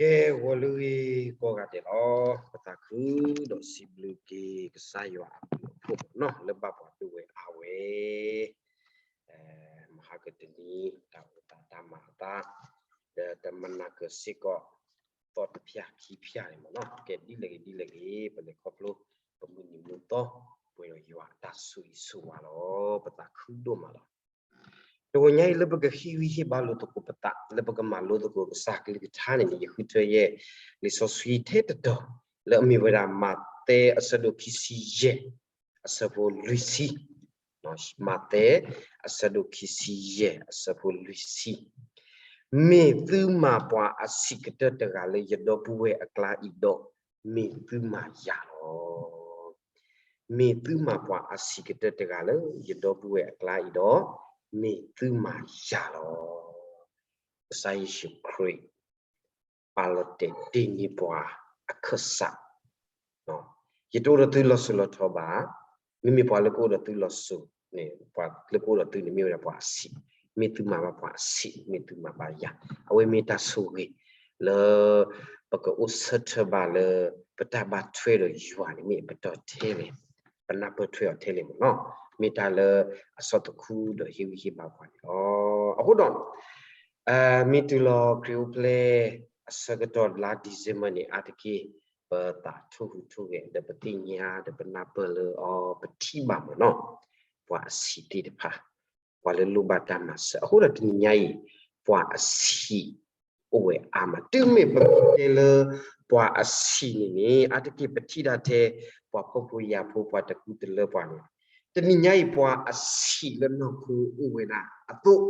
ကဲ ဂီၤလၢအဂ့ၤကိးဂၤဒဲးလီၤ. ပသးခုဒီးစံးဘျုးက့ၤကစၢ်ယွၤအဘျုးအဖှိၣ်နီၤ လၢဘၣ်ပှၤဒိၣ်ဝဲအါဝဲ မဟါကတနံၤ တၢ်အိၣ်သးတၢ်မၤအသး ဒီးတမနၤကၢၤစ့ၢ်ကီး သီတဖၣ်ခံဖၣ်န့ၣ်မ့ၢ်နီၤ. ကဲဒ်လဲၣ်ဂ့ၤဒ်လဲၣ်ဂ့ၤ ပလဲၤခီဖျိ ပမုၢ်နံၤမုၢ်သီ ပှဲၤဒီးယွၤအတၢ်ဆိၣ်ဂ့ၤဆိၣ်ဝါလီၤ. ပသးခုဒိၣ်မးလီၤ. တဂီၤညါအံၤလၢပကဟ့ၣ်ဂံၢ်ဟ့ၣ်ဘါလိာ်သကိးပသး လၢပကမၤလိသကိးကစၢ်ကလုၢ်ကထါန့ၣ်န့ၣ် ယဃုထၢယဲၢ် လံာ်စီဆှံထဲတတီၤ လၢအမ့ၢ်ဝဲဒၣ် မးသဲအဆၢဒိၣ်ခံဆံယဲၢ် အဆၢဖိလွံၢ်ဆံ မးသဲ အဆၢဒိၣ်ခံဆံယဲၢ် အဆၢဖိလွံၢ်ဆံ မ့ၢ်သုမၤပှၤအဆံးကတၢၢ်တဂၤလၢယဒီပုၢ်ဝဲၢ်အကျါအံၤဒီး မ့ၢ်သုမၤယၤလီၤ. မ့ၢ်သုမၤပှၤအဆံးကတၢၢ်တဂၤလၢယဒီပုၢ်ဝဲၢ်အကျါအံၤဒီး မ့ၢ်သုမၤယၤလီၤ. ကစၢ်ယ့ၣ်ၡူးခရံာ် ပာ်လီၤတဲာ်တ့ၢ်န့ၢ်ပှၤအခၢၣ်စး ယတအိၣ်ဒီးသုလီၤစိၤလီၤထီဘၣ်. မ့မ့ၢ်ပှၤလၢကအိၣ်ဒီးသုလီၤစိၤန့ၣ် ပှၤလၢကအိၣ်ဒီးသုန့ၣ် မ့ၢ်ဝဲဒၣ်ပှၤအဆံး, မ့ၢ်သုမၤဘၣ်ပှၤအဆံး, မ့ၢ်သုမၤဘၣ်ယၤ, အဝဲမ့ၢ်တၢ်ဆိၣ်ဂ့ၤလၢ ပကအိၣ်ဆၢထၢၣ်ဘၣ်လၢ ပတၢ်ဘၣ်ထွဲဒီးယွၤန့ၣ် မ့ၢ်ပတီၢ်ထဲလဲၣ်, ပနၢ်ပၢၢ်ထွဲအီၤထဲလဲၣ်မ့ၢ်နီၤ, မ့ၢ်တၢ်လၢအဆီၣ်သခူဒီးဟ့ၣ်ဂံၢ်ဟ့ၣ်ဘါပှၤန့ၣ်လီၤ. အဃိဒီး မ့ၢ်တုၤလီၤခရံာ်အိၣ်ဖျဲၣ် အဆၢကတီၢ်လါ December န့ၣ် အါတက့ၢ် ပသးထိၣ်ဟူးထိၣ်ဂဲၤ ဒီးပသ့ၣ်ညါ ဒီးပနၢ်ပၢၢ်လၢအီၤ ပထံၣ်ဘၣ်မ့ၢ်နီၤ, ပှၤအဆံးသ့ၣ်တဖၣ်, ပှၤလၢလိၣ်ဘၣ်တၢ်မၤစၢၤ, အဃိဒီးတနံၤညါအံၤ ပှၤအဆံးအိၣ်ဝဲအါမး, တုၤမ့ၢ်ပကတဲလၢ ပှၤအဆံးန့ၣ်န့ၣ် အါတက့ၢ်ပထံၣ်တၢ်ထဲ ပှၤဖှီၣ်ဖိယာ်ဖိ ပှၤတကူတလၢပှၤန့ၣ်, တနံၤညါအံၤ ပှၤအဆံးလၢနီၢ်ခိအိၣ်ဝဲဒၣ်အသိး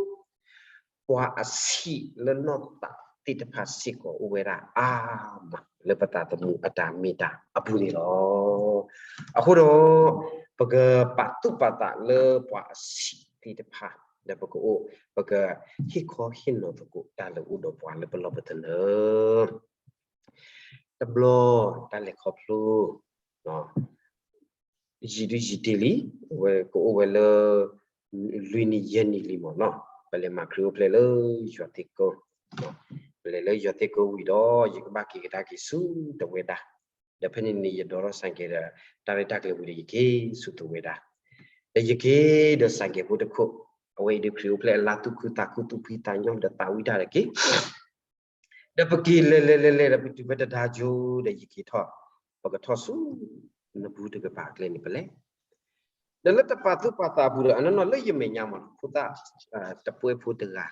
ပှၤအဆံးလၢနီၢ်သးသ့ၣ်တဖၣ်စ့ၢ်ကီးအိၣ်ဝဲဒၣ်အါမး လၢပသးသမူအတၢ်မ့ၢ်တၢ်အပူၤန့ၣ်လီၤ. အဃိဒီး ပကပာ်သူၣ်ပာ်သးလၢပှၤအဆံးသ့ၣ်တဖၣ် ဒီးပကအိၣ် ပကဟ့ၣ်ခီဟ့ၣ်နီၤသကိးတၢ်လၢအိၣ်ဒီးပှၤလၢပလီၢ်ပသနၢၣ် တဘျီ တၢ်လဲၤခီဖျိ ယံာ်ဒုယံာ်တ့ၢ်လံ, အဝဲကအိၣ်ဝဲလၢ လွံၢ်နံၣ်ယဲၢ်နံၣ်လံမ့ၢ်နီၤ, ပလဲၤမၤခရံာ်အိၣ်ဖျဲၣ်လၢယွၤသ့ၣ်ကိ, ပလဲၤလၢယွၤသ့ၣ်ကိဝံၤဒီး ယကဘၣ်က့ၤကဒါက့ၤဆူတဝဲဒၣ်, ဒီးဖဲန့ၣ်န့ၣ် ယဒိးထီၣ်စၣ်ကဲဒီး တၢ်ရဲၣ်တၢ်ကျဲၤဝံၤဒီးယက့ၤဆူတဝဲဒၣ်, ဒီးယက့ၤဒီးစၣ်ကဲဖိတခိၣ်, အဝဲအံၤဒီးခရံာ်အိၣ်ဖျဲၣ်အလါသူၣ်ခုသးခုသူၣ်ဖှံသးညီဒီးသးဝံၣ်တၢ်ဒီးက့ၤ ဒီးပက့ၤလဲၤလဲၤလဲၤလဲၤဒီးပတုၤဖဲတဒါကၠိဒီးယက့ၤထီၣ်, ပကထီၣ်ဆူ နဘူးတကပၤအကျဲန့ၣ်ပလဲၤ, ဒီးလၢတပာ်သူၣ်ပာ်သးအပူၤဒီး အနီၢ်နီၢ်လၢယမဲာ်ညါမး ဖိသၣ်တပှဲၤဖိတဂၤ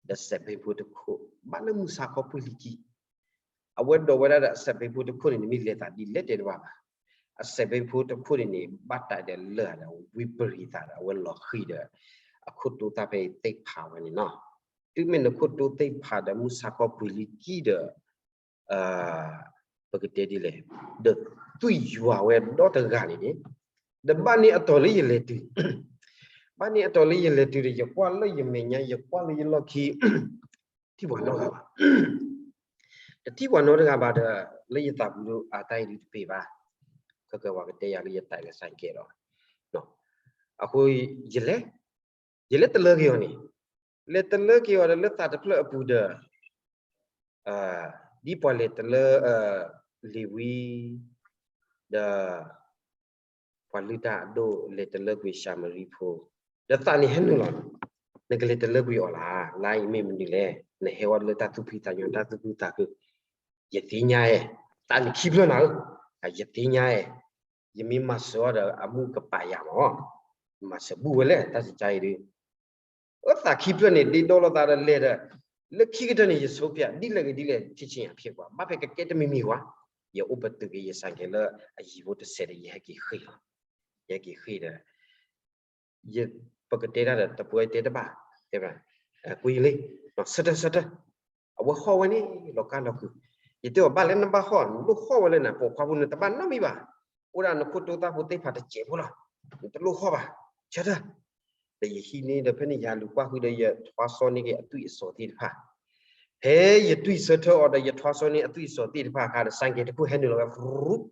ဒီးစဲးဘ့ဖိတခိၣ် ဘၣ်လၢမုၢ်ဆါခီပှ့ၤလံကံ, အဝဲဒိးဝဲဒၣ်ဒီးအစဲးဘ့ဖိတခိၣ်န့ၣ် နမ့ၢ်လဲၤသးဒ်လဲၣ်တဲတဘၣ်ဘၣ်, အစဲးဘ့ဖိတခိၣ်န့ၣ်န့ၣ် ဘၣ်တၢ်ဒီးလၢာ်ဒီးဝံပရံၤသးဒီး အဝဲလီၤဃံၤဒီး အခိၣ်တိသၣ်ဖဲအံၤသ့ၣ်ဖးဝဲန့ၣ်နီၤ, တုၤမ့ၢ်နခိၣ်တိသ့ၣ်ဖးဒီးမုၢ်ဆါခီပှ့ၤလံကံဒီး ပကတဲဒ်လဲၣ်, ဒီးသွံၣ်ယွၤဝဲဒီတဂၤန့ၣ်န့ၣ်, ဒီးဘၣ်န့ၢ်အတီၤလၢယလဲၤတုၤ, ဘၣ်န့ၢ်အတီၤလၢယလဲၤတုၤဒီး ယကွၢ်လၢယမဲာ်ညါ ယကွၢ်လၢယလီၢ်ခံ တထံၣ်ပှၤနီတဂၤဘၣ်, တထံၣ်ပှၤနီတဂၤဘၣ်ဒီး လၢယသးပူၤဒိၣ်အတၢ်အံၤဒုးတပ့ၤဘၣ်, ခဲကဲပှၤကတဲယၤလၢယတဲလၢစၣ်ကဲဒီး, အဃိ ယလဲၤ, ယလဲၤတလၢက့ၤအီၤန့ၣ်, လဲၤတလၢက့ၤအီၤဒီးလၢသးတဖျၢၣ်အပူၤဒီး ဒ်ပှၤလဲၤတလၢ လ့ၤဝံ ဒီး ပှၤလုၢ်တၢ်အဒိၣ်လဲၤတလၢကွံာ်ၡၤမရံဖိ, ဒီးသးန့ၣ်ဟဲနုာ်လီၤ, နကလဲၤတလၢကွံာ်အီၤလၢ်, လၢအံၤမ့ၢ်မနုၤလဲၣ်, နဟဲဝဲလၢတၢ်သူၣ်ဖှံသးညီ တၢ်သူၣ်ခုသးခု, ယသ့ၣ်ညါဧဲ, သးန့ၣ်ခံဖျၢၣ်နၤဧၢ, ယသ့ၣ်ညါဧဲ, ယမ့ၢ်မၤစၢၤအီၤဒီးအမုၢ်ကပာ်ယၤမး, မၤစၢၤဘူၣ်ဝဲလဲၣ် တၢ်စံးကါအံၤဒုး အသးခံဖျၢၣ်န့ၣ် ဒ့ဒီလိာ်သးဒီးလဲၤဒီး, လၢခံကတၢၢ်န့ၣ် ယဆိပျဲ ဒ်လဲၣ်ဂ့ၤဒ်လဲၣ် ထံဆ့ၣ်ညါဖျဲးကွၢ် ဘၣ်ဖဲကကဲတမံၤမံၤဝဲ, ယအိၣ်ပတုာ်က့ၤယစၣ်ကဲလၢအယံၤဖိတစဲးဒီး ယဟဲက့ၤဃ့ၢ်လီၤ, ယဟဲက့ၤဃ့ၢ်ဒီး ပကတဲတၢ်ဒီးတပှဲတဲတဘၣ်, တဲဘၣ်, ကွံာ်လံ, ဆၢထၢၣ်ဆၢထၢၣ်, အဝဲဟီၣ်ဝဲန့ၣ် လီၤကါလီၤကုာ်, ယတဲအီၤဘၣ်လၢနဘၣ်ဟီၣ် နလိၣ်ဟီၣ်ဝဲလၢနပိာ်ခွါဖိနတဘၣ်နီတမံၤဘၣ်, အိၣ်ဒၣ်နခိၣ်တိသၣ်ဖိသ့ၣ်ဖးတစဲးဖိလီၤ, နတလိၣ်ဟီၣ်ဘၣ်, ဆၢထၢၣ်, ဒီးယဟံးန့ၢ်ဒီးဖဲန့ၣ်ယလူၤကွၢ်ဃုာ်ဒီးယထွါစီန့ၢ်က့ၤအသွံၣ်အစီၤသ့ၣ်တဖၣ်, ဖဲယသွံၣ်ဆၢထၢၣ်အီၤဒီးယထွါစီန့ၢ်အသွံၣ်အစီၤသ့ၣ်တဖၣ်အခါဒီး စၣ်ကဲတခိၣ်ဟဲနုာ်လီၤဝဲရူ,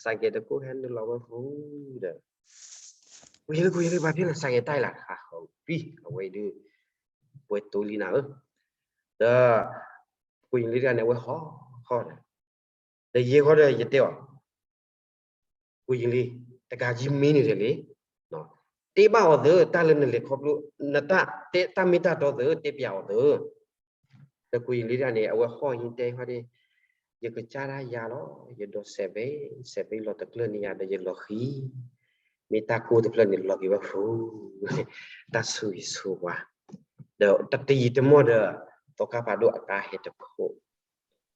စၣ်ကဲတခိၣ်ဟဲနုာ်လီၤဝဲရူဒီး ကွံာ်လံကွံာ်လံ ပှၤဖဲလဲၣ် စၣ်ကဲတၢ်လၢ် ဟးဟီၣ်ဝံၤ အဝဲအံၤဒုး ပှဲၤတိလံနၤဧၢ, ဒီး ကိၣ်ယံၤလ့တဂၤန့ၣ် အဝဲဟီၣ်ဟီၣ်ဒီး ဒီးယဲဃီဒီးယတဲအီၤ, ကိၣ်ယံၤလ့, တကးယမ့ၢ်န့ၣ်ဒီးလံ, တဲဘၣ်အီၤသၢတၢ်လၢနလဲၤခီဖျိ, နတၢ်မ့ၢ်တၢ်တီသၢ တဲပျးအီၤသၢ. ဒီးကိၣ်ယံၤလ့တဂၤန့ၣ် အဝဲဟီၣ်ယံၤတဲဃီဒီး, ယကစၢ်ဒၣ်ယၤလီၤ, ယဒိးစဲးဘ့, စဲးဘ့လီၤတကျၢၢ်န့ၢ်ယၤဒီးယလီၤဃံၤ, မ့ၢ်တၢ်ကိၢ်တဖျၢၣ်န့ၣ် လီၤက့ၤဝဲဖု, တၢ်ဆိၣ်ဂ့ၤဆိၣ်ဝါ, ဒီးတတယံာ်တမီၢ်ဒီး သီခါဖးဒိၣ်အကါဟဲတဖျိ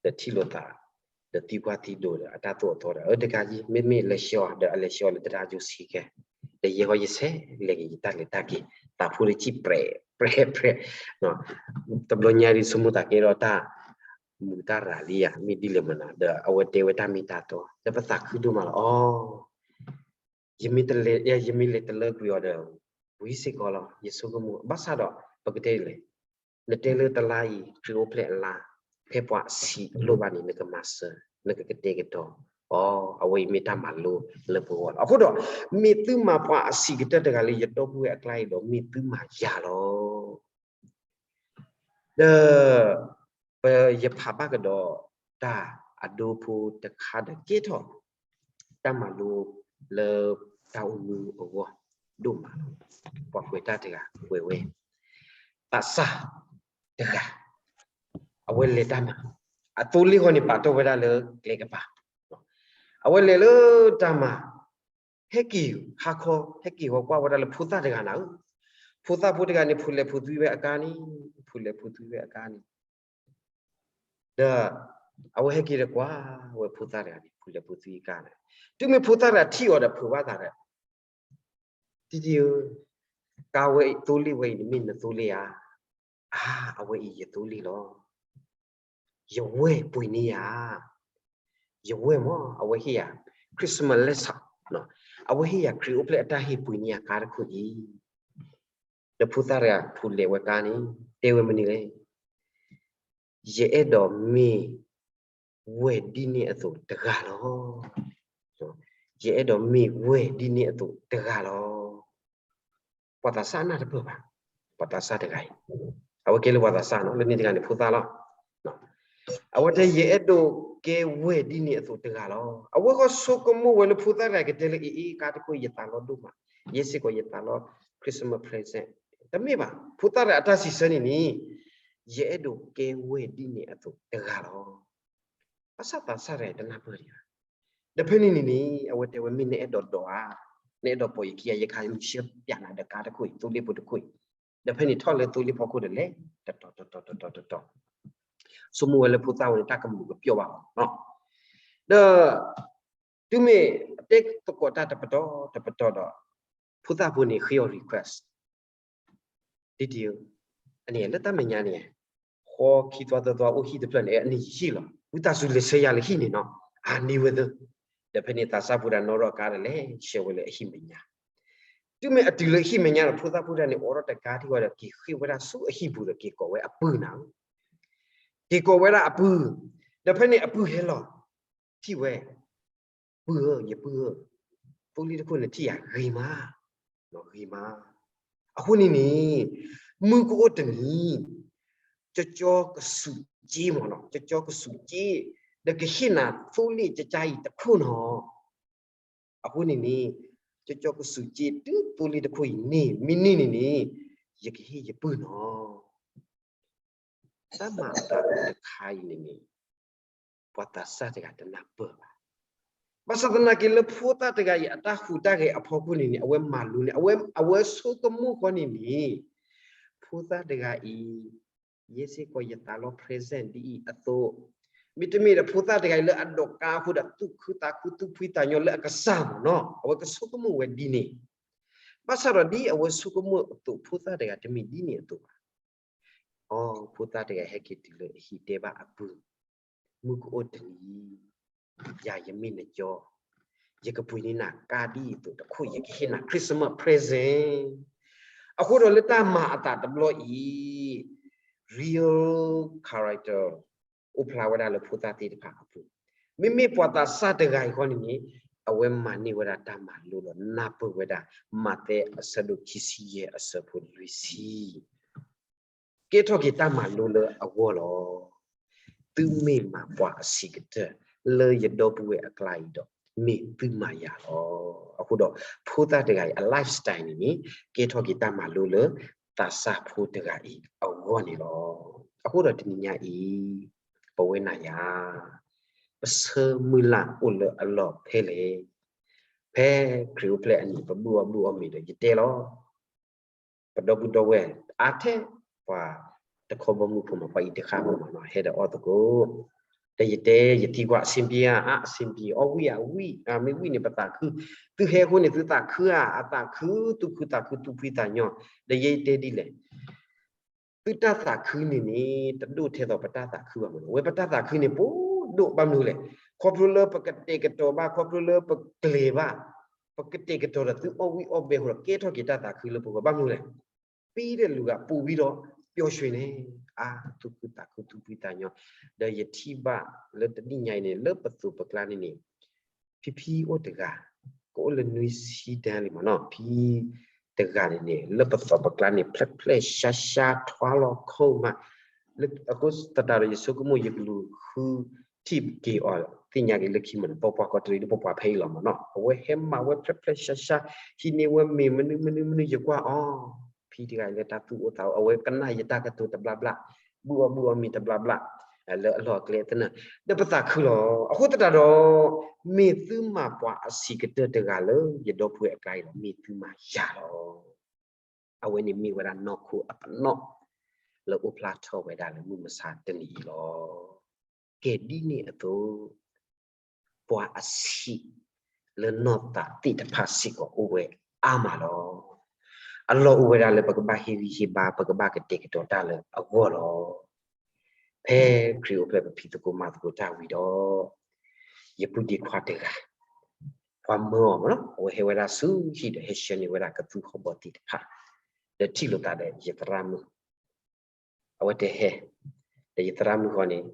ဒီးထံၣ်လိာ်သး, ဒီးသံကွၢ်သံဒိးဒီး အတၢ်သိၣ်အသီဒီး အတကးယံၤ မ့မ့ၢ်လဲၤဆှီဒီး အလဲၤဆှီလၢတဒါယိၤဆံးခဲ, ဒီးယဲဃီယဆဲးလဲၤက့ၤယတၢ်လဲၤတၢ်က့ၤ, သးဖိတစံၣ်ပြဲးပြဲးပြဲး, တဘျီညါဒ်ဆိကမိၣ်သးကဲထီၣ်တၢ်မူးတၢ်ရၤလံဧါ မ့ၢ်ဒ်လဲၣ်မနၤ, ဒီးအဝဲတဲဝဲတၢ်မ့ၢ်တၢ်တီ ဒီးပသးခုဒိၣ်မးလီၤအီၤ ယမ့ၢ်တလဲၤ, ယမ့ၢ်လဲၤတလၢကွံာ်အီၤဒီး ဝံၤစ့ၢ်ကီးလီၤ ယဆိကမိၣ်, ဘၣ်ဆၣ်ဒီး ပကတဲလဲၣ်, နတဲလၢတလါအံၤ ခရံာ်အိၣ်ဖျဲၣ်အလါ, ဖဲပှၤအဆံးအလိၣ်ဘၣ်န့ၣ် နကမၤစၢၤ, နကကတဲာ်ကတီၤ, အီ, အဝဲအံၤမ့ၢ်တၢ်မၤလိလၢပဂီၢ်လီၤ. အဃိဒီး မ့ၢ်သုမၤပှၤအဆံးကတၢၢ်တဂၤလၢယဒီပုၢ်ဝဲၢ်အကျါအံၤဒီး မ့ၢ်သုမၤယၤလီၤ. ဒီး ပယဖးဘၣ်ကဒီးတၢ်အဒိဖိတခါဒီးကဲထီၣ် တၢ်မၤလိလၢတၢ်အိၣ်မူအဂီၢ်ဒိၣ်မးလီၤ. ပှၤကွဲးတၢ်တဂၤကွဲးဝဲ သးစၢ်တဂၤ အဝဲလဲၤတၢ်မၤ, အသိလ့ၣ်ဃီန့ၣ် ပာ်တီၢ်ဝဲဒၣ်လၢကျဲကပၤ, အဝဲလဲၤလၢတၢ်မၤ ဟဲက့ၤဟါခီ ဟဲက့ၤဟီကွၢ်ဝဲဒၣ်လၢဖိသၣ်တဂၤနၤဧၢ, ဖိသၣ်ဖိတဂၤန့ၣ် ဖုးလဲၤဖုးသွံဝဲအကါန့ၣ်, ဖုးလဲၤဖုးသွံဝဲအကါန့ၣ်, ဒီး အဝဲဟဲက့ၤဒီးကွၢ်ဝဲဖိသၣ်တဂၤန့ၣ် ဖုးလဲၤဖုးသွံအကါန့ၣ်, တုၤမ့ၢ်ဖိသၣ်တဂၤထံၣ်အီၤဒီးဖုးဘၣ်သးဒီး တံတံဧၢ, ကါဝဲအံၤ သိလ့ၣ်ဝဲအံၤန့ၣ်မ့ၢ်နသိလ့ၣ်ဧါ, အါ အဝဲအံၤယသိလ့ၣ်လီၤ. ယဝဲၢ်ပှ့ၤန့ၢ်ယၤ, ယဝဲၢ်မ့ၢ် အဝဲဟ့ၣ်ယၤ Christmas လၢဆး, အဝဲဟ့ၣ်ယၤခရံာ်အိၣ်ဖျဲၣ်အတၢ်ဟ့ၣ်ပှ့ၤန့ၢ်ယၤကါတခိၣ်အံၤ, ဒီးဖိသၣ်တဂၤဖုးလဲၤဝဲကါန့ၣ် တဲဝဲမနုၤလဲၣ်, ယအဲၣ်ဒိးမ့ၢ် ဝဲၢ်ဒ်န့ၣ်အသိးတဂၤလီၤ. ယအဲၣ်ဒိးမ့ၢ်ဝဲၢ်ဒ်န့ၣ်အသိးတဂၤလီၤ. ပှၤသးစၢ်နၢ်တပၢၢ်ဘၣ်, ပှၤသးစၢ်တဂၤအံၤ, အဝဲကဲလၢပှၤသးစၢ်နီၤ, လၢန့ၣ်တဂၤန့ၣ်ဖိသၣ်လီၤ. အဝဲတဲယအဲၣ်ဒိးကဲဝဲၢ်ဒ်န့ၣ်အသိးတဂၤလီၤ. အဝဲဃီဆိကမိၣ်ဝဲလၢဖိသၣ်တဂၤကတဲလၢအအ့ ကါတခိၣ်ယသးလီဒိၣ်မး, ယဲစ့ၢ်ကီးယသးလီ Christmas present, တမ့ၢ်ဘၣ်, ဖိသၣ်တဂၤအတၢ်စံးဆၢန့ၣ်န့ၣ်, ယအဲၣ်ဒိးကဲဝဲၢ်ဒ်န့ၣ်အသိးတဂၤလီၤ. ဘၣ်ဆၣ်သးစၢ်တဂၤတနၢ်ပၢၢ်ဒံးဘၣ်. ဒီးဖဲန့ၣ်န့ၣ်န့ၣ် အဝဲတဲဝဲမ့ၢ်နအဲၣ်ဒိးဒိးဧါ, နအဲၣ်ဒိးပိာ်ယခံဧါ, ယကဟးလူၤဆှၢပျးနၤဒီးကါတခိၣ်အံၤ သိလ့ၣ်ဖိတခိၣ်အံၤ, ဒီးဖဲန့ၣ်ထီၣ်လၢသိလ့ၣ်ဖီခိၣ်ဒီးလဲၤ တတီၤတတီၤတတီၤတတီၤ, ဆိကမိၣ်ဝဲလၢဖိသၣ်ဝဲန့ၣ် တၢ်ကမုာ်ကပျီၢ်ဘၣ်အီၤနီၤ. ဒီး တုၤမ့ၢ်အတဲသကိးတၢ်တပတီၢ်တပတီၢ်ဒီး ဖိသၣ်ဖိန့ၣ်ဃ့အီၤ request ဒ်တံဧၢ, အန့ၣ်လၢတၢ်မဲာ်ညါန့ၣ်, ဃီခံသွါသၢသွါအိၣ်ဟံၣ်တဖျၢၣ်န့ၣ် အန့ၣ်ယဟံၣ်လီၤ, ဝံသးစူၤလဲၤဆှၢယၤလၢဟံၣ်န့ၣ်နီၤ, အန့ၢ်ဝဲသၢ, ဒီးဖဲန့ၣ်သးစၢ်ဖိတဂၤနီၣ်ထီၣ်ကါဒီးလဲၤဆှၢဝဲလၢအဟံၣ်မဲာ်ညါ, တုၤမ့ၢ်အတုၤလၢအဟံၣ်မဲာ်ညါဒီး ဖိသၣ်ဖိတဂၤန့ၣ် အိးထီၣ်တကါထံၣ်ဝဲဒီး က့ၤဃ့ၢ်ဝဲဒၣ်ဆူအဟံၣ်ပူၤဒီးက့ၤကိးဝဲအပုၢ်နၤဧၢ, က့ၤကိးဝဲဒၣ်အပုၢ်, ဒီးဖဲန့ၣ်အပုၢ်ဟဲလီၤ, ထံၣ်ဝဲ, ပုၢ်ဧၢ, ယပုၢ်ဧၢ, သိလ့ၣ်တခိၣ်န့ၣ်ထံၣ်ယၤဂ့ၤမး, ဂ့ၤမး, အဃိန့ၣ်န့ၣ်, မုၢ်ကအိၣ်တနံၤ, ကၠီကၠီကစူးက့မ့ၢ်နီၤ, ကၠီကၠီကစူးက့, ဒီးကဟ့ၣ်နၤသိလ့ၣ်ကကါအံၤတခိၣ်နီၤ, အဃိန့ၣ်န့ၣ်, ကၠီကၠီကစူးက့တုၤသိလ့ၣ်တခိၣ်အံၤန့ၣ် မ့ၢ်န့ၢ်န့ၣ်န့ၣ်, ယကဟ့ၣ်ယပုၢ်နီၤ တၢ်မၤအသးတခါအံၤန့ၣ်န့ၣ်, ပှၤသးစၢ်တဂၤတနၢ်ပၢၢ်ဘၣ်. ဘၣ်ဆၣ်သနာ်က့လၢဖိသၣ်တဂၤအံၤ အတၢ်ဟူးတၢ်ဂဲၤအဖီခိၣ်န့ၣ်န့ၣ် အဝဲမၤလိန့ၣ် အဝဲ, အဝဲဆိကမိၣ်ဃီန့ၣ်န့ၣ်, ဖိသၣ်တဂၤအံၤ, ယဲစ့ၢ်ကီးယသးလီ present ဒ်အံၤအသိး, မ့တမ့ၢ်ဒီးဖိသၣ်တဂၤအံၤလၢအဒိးကါအဃိဒီး သူၣ်ခုသးခု သူၣ်ဖှံသးညီလၢအကစၢ်မ့ၢ်နီၤ, အဝဲကဆိကမိၣ်ဝဲဒ်န့ၣ်, ဘၣ်ဆၣ်ဒီးဒ်အဝဲဆိကမိၣ်အသိး ဖိသၣ်တဂၤတမ့ၢ်ဒ်န့ၣ်အသိးဘၣ်. အိ, ဖိသၣ်တဂၤဟဲက့ၤတုၤလၢအဟံၣ်တဲဘၣ်အပုၢ်, မုၢ်ကအိၣ်တနံၤ, ယၤယမ့ၢ်နကၠီ, ယကပှ့ၤန့ၢ်နၤကါဒ်အံၤအသိးတခိၣ် ယကဟ့ၣ်နၤ Christmas present. အဃိဒီးလၢတၢ်မၤအသးတဘျီအံၤ, real character အိၣ်ဖျါဝဲဒၣ်လၢဖိသၣ်သ့ၣ်တဖၣ်အပူၤ, မ့မ့ၢ်ပှၤသးစၢ်တဂၤအံၤဃီန့ၣ်န့ၣ်, အဝဲမၤန့ၢ်ဝဲဒၣ်တၢ်မၤလိဒီးနၢ်ပၢၢ်ဝဲဒၣ် မးသဲအဆၢဒိၣ်ခံဆံယဲၢ်အဆၢဖိလွံၢ်ဆံ ကဲထီၣ်က့ၤတၢ်မၤလိလၢအဂီၢ်လီၤ. သုမ့ၢ်မၤပှၤအဆံးကတၢၢ်လၢယဒီပုၢ်ဝဲၢ်အကျါအံၤဒီး, မ့ၢ်သုမၤယၤလီၤ. အဃိဒီး ဖိသၣ်တဂၤအံၤအ lifestyle န့ၣ်န့ၣ် ကဲထီၣ်က့ၤတၢ်မၤလိလၢ သးစၢ်ဖိတဂၤအံၤအဂီၢ်န့ၣ်လီၤ. အဃိဒီးတနံၤညါအံၤ ပဝဲနၤယၤ ပဆၢမုၢ်လၢ်အိၣ်လၢအလီၢ်ဖဲလဲၣ်. ဖဲခရံာ်အိၣ်ဖျဲၣ်အနံၤ ပဘုၣ်အီၣ်ဘုၣ်အီၣ်မ့ၤဒီး ယတဲလီၤ. ပဒီပုၢ်ဒီဝဲၢ်အါထဲ ပှၤတခီဘီမုၢ်ဖိမး ပှၤအံၤတဃၣ်ဖိမးနီၤ ဟဲဒီးအီၣ်သကိး, ဒီးယတဲ ယသံကွၢ် အဆင်ပြေဧါ, အါ အဆင်ပြေ, အီၣ်ဝံၣ်ဧါ, ဝံၣ်, မ့ၢ်ဝံၣ်န့ၣ် ပသးခု, သုဟဲအဃိန့ၣ် သုသးခုဧါ, အသးခု, သူၣ်ခုသးခု သူၣ်ဖှံသးညီ, ဒီးယတဲဒ်လဲၣ် သုတၢ်သးခုန့ၣ်န့ၣ် တဒိၣ်ထဲသိးပတၢ်သးခုဘၣ်မးနီၤ, အဝဲပတၢ်သးခုန့ၣ် ပဒိၣ်ဘၣ်မနုၤလဲၣ်, ခီဖျိလၢပကတဲာ်ကတီၤဘၣ်, ခီဖျိလၢပကျဲၤဘၣ်, ပကတဲာ်ကတီၤဒီးသုအီၣ်ဝံၣ်အီၣ်ဘဲအဃိဒီး ကဲထီၣ်က့ၤတၢ်သးခုလၢပဂီၢ်ဘၣ်မနုၤလဲၣ်, ပံၤဒီးလူၤဂၤပူၤဝံၤဒီး ပျော်ရွှင်န့ၣ်, အါ သူၣ်ခုသးခု သူၣ်ဖှံသးညီ, ဒီးယထံၣ်ဘၣ်လၢတနံၣ်ညါအံၤန့ၣ် လၢပသိးပကျါန့ၣ်န့ၣ် ဖံဖံအိၣ်တဂၤ, ကအိၣ်လၢနွံဆံဒၢလံမးနီၤ, ဖံတဂၤန့ၣ်န့ၣ် လၢပသိးပကျါန့ၣ် ဖျဲးဖျဲးရှါရှါ ထွါလီၤခိၣ်မး, အဃိသတးဒီး ယဆိကမိၣ်ယကလူၤဃုထံၣ်က့ၤအီၤ သ့ၣ်ညါက့ၤလၢခံမးနီၤ, ပပှၤကီးတရံးဒီး ပပှၤဖဲအံၤလီၤမးနီၤ, အဝဲဟဲမၤဝဲဖျဲးဖျဲးရှါရှါ, ဟံးန့ၢ်ဝဲမ့ၤမနုၤမနုၤမနုၤ ယကွၢ်အီၤ, ဖံတဂၤအံၤလၢတၢ်သူၣ်အိၣ်သးအိၣ်, အဝဲကနၣ်ယတၢ်ကတိၤတဘျီဘျီ, ဘုၣ်အီၣ်ဘုၣ်အီၣ်မ့ၤတဘျီဘျီ လၢအလီၢ်အကျဲသနၢၣ်, ဒီးပသးခုလီၤ. အဃိသတးဒီး မ့ၢ်သုမၤပှၤအဆံးကတၢၢ်တဂၤလၢယဒီပုၢ်ဝဲၢ်အကျါအံၤဒီး မ့ၢ်သုမၤယၤလီၤ. အဝဲန့ၣ်မ့ၢ်ဝဲဒၣ်နီၢ်ခိအပနီၣ် လၢအိၣ်ဖျါထီၣ်ဝဲဒၣ်လၢမုၢ်မဆါတနံၤအံၤလီၤ. ကဲဒ်န့ၣ်အသိး ပှၤအဆံးလၢနီၢ်သးသ့ၣ်တဖၣ်စ့ၢ်ကီးအိၣ်ဝဲအါမးလီၤ. အလီၢ်အိၣ်ဝဲဒၣ်လၢပကဘၣ်ဟ့ၣ်ဂံၢ်ဟ့ၣ်ဘါ ပကဘၣ်ကတဲာ်ကတီၤတၢ်လၢအဂီၢ်လီၤ. ဖဲခရံာ်အိၣ်ဖျဲၣ်ပဖံးသကိးမၤသကိးတၢ်ဝံၤဒီး ယပုၢ်ဒ့ခွါတဂၤ ပှၤမၢအီၤမးနီၤ, အဝဲဟဲဝဲဒၣ်ဆူဟံၣ်ဒီးဟဲဆှၢန့ၢ်ဝဲဒၣ်ကသူဟီၣ်ဘီသ့ၣ်တဖၣ်, ဒီးထံၣ်လိာ်သးဒီးယသရၣ်မုၣ် အဝဲတဲဟဲ, ဒီးယသရၣ်မုၣ်ဃီန့ၣ်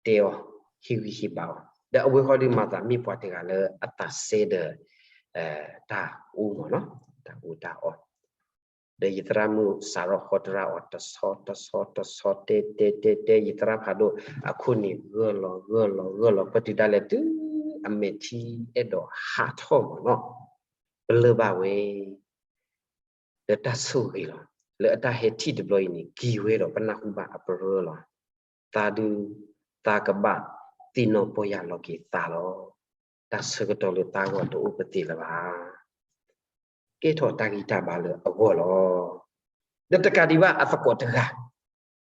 တဲအီၤ ဟ့ၣ်ဂံၢ်ဟ့ၣ်ဘါအီၤ, ဒီးအဝဲဃီဒီးမၤသးမ့ၢ်ပှၤတဂၤလၢအသးစဲဒီး တၢ်အူမးနီၤ, တၢ်အူတၢ်အီ, ဒီးယသရၣ်မုၣ်စးထီၣ်ဃီတရၣ်အီၤ တဆီတဆီတဆီ တဲတဲတဲတဲ ယသရၣ်ဖးဒိၣ် အခိၣ်န့ၣ်ဂၢၢ်လီၤဂၢၢ်လီၤဂၢၢ်လီၤ ပတုၤဒၣ်လဲာ်တုၤအမဲာ်ထံအဲၣ်ဒိးဟးထီၣ်မးနီၤ, ပလၢၢ်ဘၣ်ဝဲ ဒီးတၢ်ဆိၣ်ဂ့ၤလီၤ. လၢအတၢ်ဟဲထံၣ်တဘျီအံၤန့ၣ် က့ၤဝဲဒီးပနၢ်ဟူဘၣ်အပရၢလီၤ. သးဒုး သးကဘၣ်သ့ၣ်နီၣ်ပီၢ်ယၢ်လီၤက့ၤသးလီၤ. တၢ်ဆၢကတီၢ်လၢသးဂီၢ်တအိၣ်ပသ့လၢၤဘၣ်. ကဲထီၣ်တၢ်ဂံၢ်တၢ်ဘါလၢအဂီၢ်လီၤ. ဒီးတကးဒံးဘၣ်အသကိးတဂၤ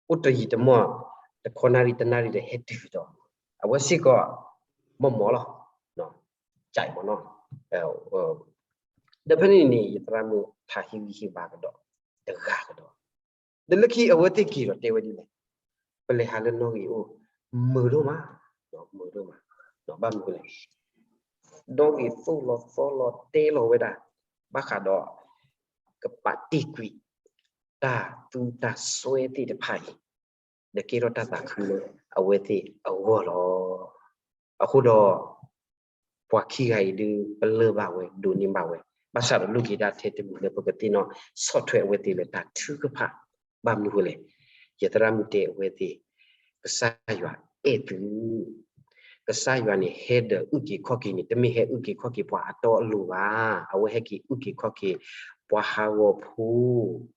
အိၣ်တယံာ်တမီၢ် တခီနၣ်ရံၣ်တနၣ်ရံၣ်ဒီးဟဲတုၤဒီး အဝဲစ့ၢ်ကီး မီၢ်မီၢ်လီၤ. ကၠဲးမနီၤ ဒီးဖဲန့ၣ်န့ၣ် ယသရၣ်မုၣ်ထးဟ့ၣ်ဂံၢ်ဟ့ၣ်ဘါကဒီး တဂၤကဒီး, ဒီးလၢခံအဝဲသ့ၣ်က့ၤဒီးတဲဝဲဒ်လဲၣ်, ပလဲၤဟးလၢနီၣ်ဂံၢ်အိၣ် မုာ်ဒိၣ်မး, မုာ်ဒိၣ်မး, ဘၣ်မနုၤလဲၣ်, ဒီဂ့ၤသိၣ်လီၤသီလီၤတဲလီၤဝဲဒၣ် ဘၣ်ဃးဒီး ကပာ်တ့ၢ်ကွံာ် တၢ်သူတၢ်စွဲသ့ၣ်တဖၣ်အံၤ ဒီးကဲထီၣ်တၢ်သးခုလၢအဝဲသ့ၣ်အဂီၢ်လီၤ. အဃိဒီး ပှၤခံဂၤအံၤဒုး ပလၢၢ်ဘၣ်ဝဲ ဒိးန့ၢ်ဘၣ်ဝဲ ဘၣ်ဆၣ်ဒီးလိၣ်က့ၤဒၣ်ထဲတမံၤလၢပကသ့ၣ်နီၣ်ဆီၣ်ထွဲအဝဲသ့ၣ်လၢတၢ်ထုကဖၣ်, ဘၣ်မနုၤအဃိလဲၣ်, ယသရၣ်မုၣ်တဲအဝဲသ့ၣ်, ကစၢ်ယွၤအဲၣ်သု ကစၢ်ယွၤန့ၣ်ဟဲဒီးအုၣ်က့ၤခီၣ်က့ၤန့ၣ် တမ့ၢ်ဟဲအုၣ်က့ၤခီၣ်က့ၤပှၤအတီအလိၤဘၣ်, အဝဲဟဲက့ၤအုၣ်က့ၤခီၣ်က့ၤ ပှၤဟးဂီၤဖိ,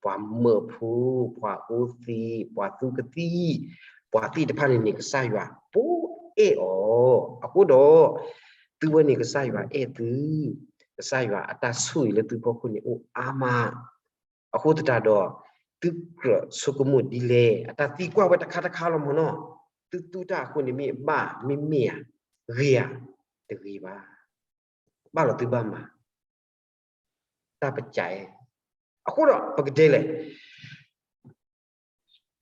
ပှၤမၢဖိ, ပှၤအိၣ်သံ, ပှၤသူကသံၣ်, ပှၤသ့ၣ်တဖၣ်န့ၣ်န့ၣ် ကစၢ်ယွၤပအဲၣ်အီၤ, အဃိဒီး သုဝဲန့ၣ်ကစၢ်ယွၤအဲၣ်သု, ကစၢ်ယွၤအတၢ်ဆိၣ်ဂ့ၤလၢသုဖီခိၣ်န့ၣ်အိၣ်အါမး, အဃိသတးဒီး သုကြၢးဆိကမိၣ်ဒ်လဲၣ်, အတၢ်သံကွၢ်ဝဲတခါတခါလီၤမနီၤ, သုသူတၢ်အဃိန့ၣ်မ့ၢ်ဘၣ်မ့ၢ်မ့ၢ်ဧါ, ဂ့ၤဧါ, တဂ့ၤဘၣ်, ဘၣ်လီၤသုဘၣ်မၤ တၢ်ပကဲ, အဃိဒီးပကတဲလဲၣ်,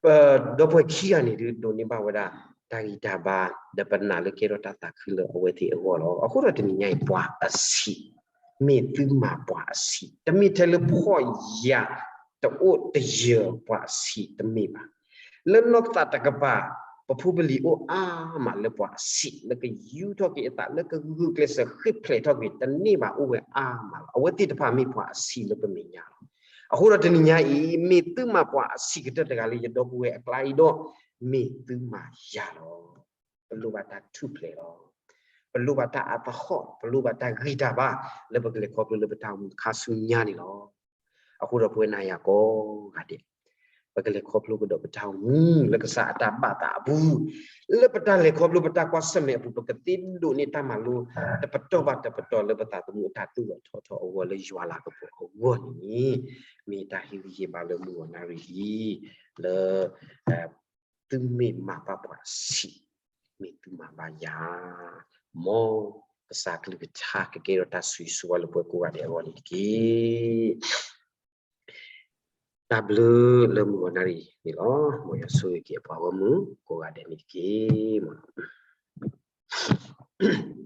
ပဒီပုၢ်ဝဲၢ်ခံဂၤန့ၣ်ဒုး ဒိးန့ၢ်ဘၣ်ဝဲဒၣ် တၢ်ဂံၢ်တၢ်ဘါ ဒီးပနာ်လၢကဲထီၣ်တၢ်သးခုလၢအဝဲသ့ၣ်အဂီၢ်လီၤ. အဃိဒီးတနံၤညါအံၤ ပှၤအဆံး, မ့ၢ်သုမၤပှၤအဆံး, တမ့ၢ်ထဲလၢဖှီၣ်ယာ်တအိၣ်တယၢၤပှၤအဆံးတမ့ၢ်ဘၣ်. လၢနီၢ်သးတကပၤ ပဖိပလံၤအိၣ်အါမးလၢပှၤအဆံး, လၢကယူၢ်ထီၣ်က့ၤအသး လၢကဂုာ်ကျဲးစၢးဃ့ၢ်ဖျဲးထီၣ်က့ၤ တန့ၢ်ဘၣ်အိၣ်ဝဲအါမးလီၤ. အဝဲသ့ၣ်တဖၣ်မ့ၢ်ပှၤအဆံးလၢပမဲာ်ညါလီၤ. အဃိဒီးတနံၤညါအံၤ မ့ၢ်သုမၤပှၤအဆံးကတၢၢ်တဂၤလၢယဒီပုၢ်ဝဲၢ်အကျါအံၤဒီး မ့ၢ်သုမၤယၤလီၤ. ပလိၣ်ဘၣ်တၢ်ထူၣ်ဖျဲးလီၤ. ပလိၣ်ဘၣ်တၢ်အါတဟီၣ်, ပလိၣ်ဘၣ်တၢ်ဂံၢ်တၢ်ဘါ လၢပကလဲၤခီဖျိလၢပတၢ်အိၣ်မူတခါဆူညါန့ၣ်လီၤ. အဃိဒီး ပဝဲနၤယၤကိးဂၤဒဲး ပကလဲၤခီဖျိကဒီးပတၢ်အိၣ်မူလၢကစၢ်အတၢ်ဘၣ်သးအပူၤ, လၢပတၢ်လဲၤခီဖျိပတၢ်ကွၢ်ဆၢၣ်မဲာ်အပူၤ ပကသ့ဒိးန့ၢ်တၢ်မၤလိ တပတီၢ်ဘၣ်တပတီၢ်လၢပသးသမူအတၢ်သူၣ်လီၤထီထီၣ်အဂီၢ် လၢယွၤလၤကပီၤအဂီၢ်န့ၣ်, မ့ၢ်တၢ်ဟ့ၣ်ဂံၢ်ဟ့ၣ်ဘါလၢမုၢ်ဂီၤနၣ်ရံၣ်အံၤ လၢ သုမ့ၢ်မၤဘၣ်ပှၤဆံး, မ့ၢ်သုမၤဘၣ်ယၤ, မ်ကစၢ်ကလုၢ်ကထါကကဲထီၣ်တၢ်ဆိၣ်ဂ့ၤဆိၣ်ဝါလၢပှၤကိးဂၤဒဲးအဂီၢ်န့ၣ်တက့ၢ်. တၢ်ဘျုးလၢမုၢ်ဂီၤနၣ်ရံၣ်န့ၣ်လီၤ. မ်ယွၤဆိၣ်ဂ့ၤက့ၤအပှၤဂီၢ်မုၢ်ကိးဂၤဒဲးန့ၣ်တက့ၢ်.